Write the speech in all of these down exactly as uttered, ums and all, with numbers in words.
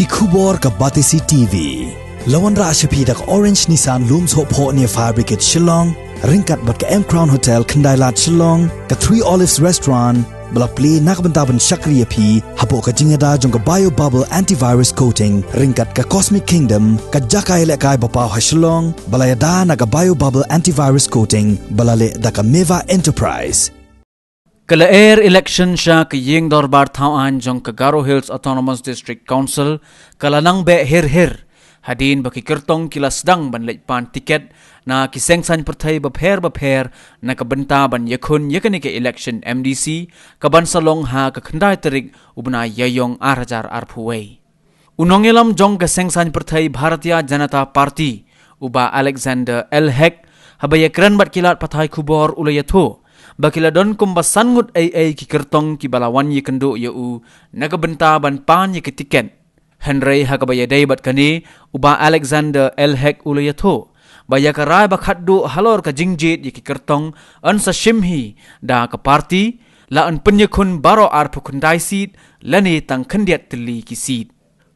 Ki khubor ka Batesi T V. La wanrah sha phi da ka Orange Nissan Lum Sohphoh near Fire Brigade Shillong, ryngkat bad ka M Crown Hotel Khyndailad Shillong, ka Three Olives Restaurant, ba la plie na ka bynta ban shakri ïa phi hapoh ka jingïada jong ka Bio Bubble Antivirus Coating, ryngkat ka Cosmic Kingdom, ka jaka ïalehkai ba paw ha Shillong, ba la ïada na ka Bio Bubble Antivirus Coating, ba la leh da ka Meva Enterprise. Ka lyer election sha ka ïing dorbar thaw aiñ jong ka Garo Hills Autonomous District Council ka la nang beh hir hir, hadien ba ki kyrtong ki la sdang ban leit pan tiket na ki seng saiñ pyrthei bapher bapher na ka bynta ban ïakhun ïa kane ka election M D C, ka ban sa long ha ka khyndai tarik u bnai Ïaïong ar hajar arphew wei. U nongïalam jong ka seng saiñ pyrthei Bharatiya Janata Party, u Bah Alexander L Hek, haba ïakren bad ki lad pathai khubor u la ïathuh ba ki la don kumba san ngut ei ei ki kyrtong kiba la wan ïakynduh ïa u na ka bynta ban pan ïa ki tiket. Hynrei ha kaba ïadei bad kane, u Bah Alexander L Hek u la ïathuh ba ïa ka rai ba khatduh halor ka jingjied ïa ki kyrtong yn sa shim hi da ka party, la yn pynïakhun baroh arphew khyndai seat lane tang khyndiat tylli ki seat.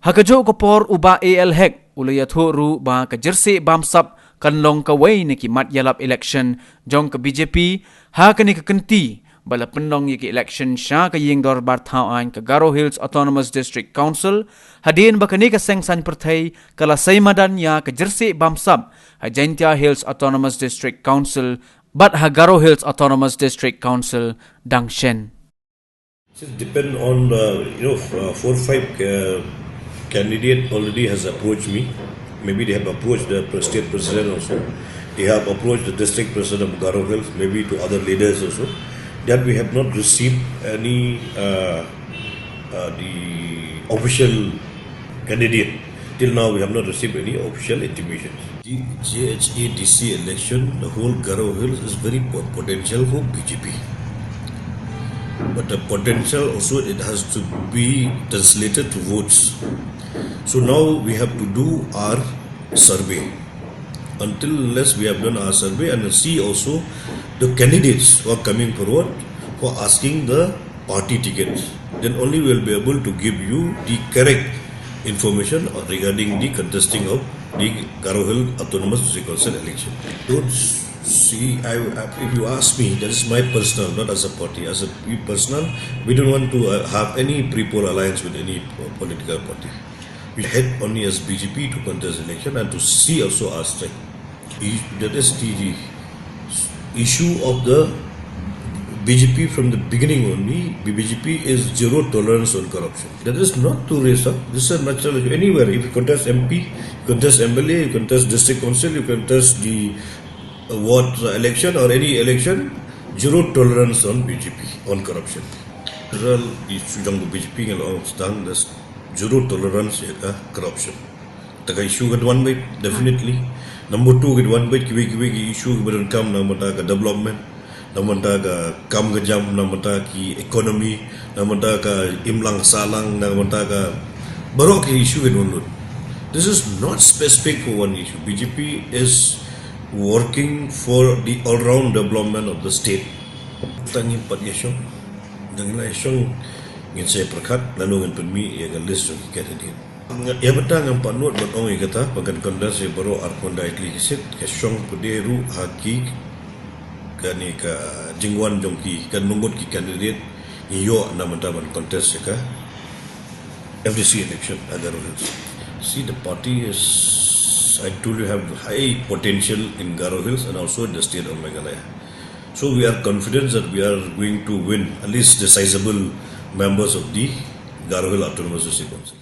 Ha kajuh ka por, u Bah A L Hek u la ïathuh ruh ba ka jyrsieh bamsap kan long kawei na ki mat ïalap election jong ka B J P ha kane ka kynti ba la pynlong ïa ka election sha ka ïing dorbar thaw aiñ ka Garo Hills Autonomous District Council, hadien ba kane ka seng saiñ pyrthei ka la sei madan ïa ka jyrsieh bamsap ha Jaintia Hills Autonomous District Council bad ha Garo Hills Autonomous District Council dang shen. It depend on the, you know, f- uh, four, five uh, candidate already has approached me. Maybe they have approached the pre- state president also. They have approached the district president of Garo Hills, maybe to other leaders also. That we have not received any uh, uh, the official candidate. Till now, we have not received any official intimations. The J H A D C election, the whole Garo Hills is very po- potential for B J P. But the potential also, it has to be translated to votes. So now we have to do our survey. Until unless we have done our survey and see also the candidates who are coming forward for asking the party tickets, then only we will be able to give you the correct information regarding the contesting of the Garo Hill Autonomous District Council election. Don't see, I, I- if you ask me, that is my personal, not as a party. As a pe- personal, we don't want to uh, have any pre-poll alliance with any uh, political party. We had only as B J P to contest election and to see also our strength. Is- That is the, the issue of the B J P from the beginning only. B J P is zero tolerance on corruption. That is not to raise up. This is a natural issue. Anywhere, if you contest M P, you contest M L A, you contest district council, you contest the uh, what uh, election or any election, zero tolerance on B J P on corruption. Federal issue jong B J P ngan ong sdang, there's zero tolerance ïa ka corruption. Te ka issue ka duwan beit, definitely. Number two, ka duwan beit kiwei kiwei ki issue kiba donkam na ka bynta ka development, na ka bynta ka kam ka jam, na ka bynta ki economy, na ka bynta ka imlang sahlang, na ka bynta ka baroh ki issue ki donkam. This is not specific for one issue. B J P is working for the all-round development of the state. Tang ngin pat ïa shong, tang ngin la ïa shong, ngin sa pyrkhat, lano ngin pynmih ïa ka list jong ki candidate. Ïa bynta ngam pat nud ban ong ïa kata ba kan contest ïa baroh arphew khyndai tylli ki seat, ka shong pat de ruh ha ki, kane ka jingwan jong ki, kan ngut ki candidate ngi ïoh na ka bynta ban contest ïa ka F D C election ha Garo Hills. See, the party is, I told you, have high potential in Garo Hills and also in the state of Meghalaya. So we are confident that we are going to win at least the sizable members of the Garo Hill Autonomous District Council.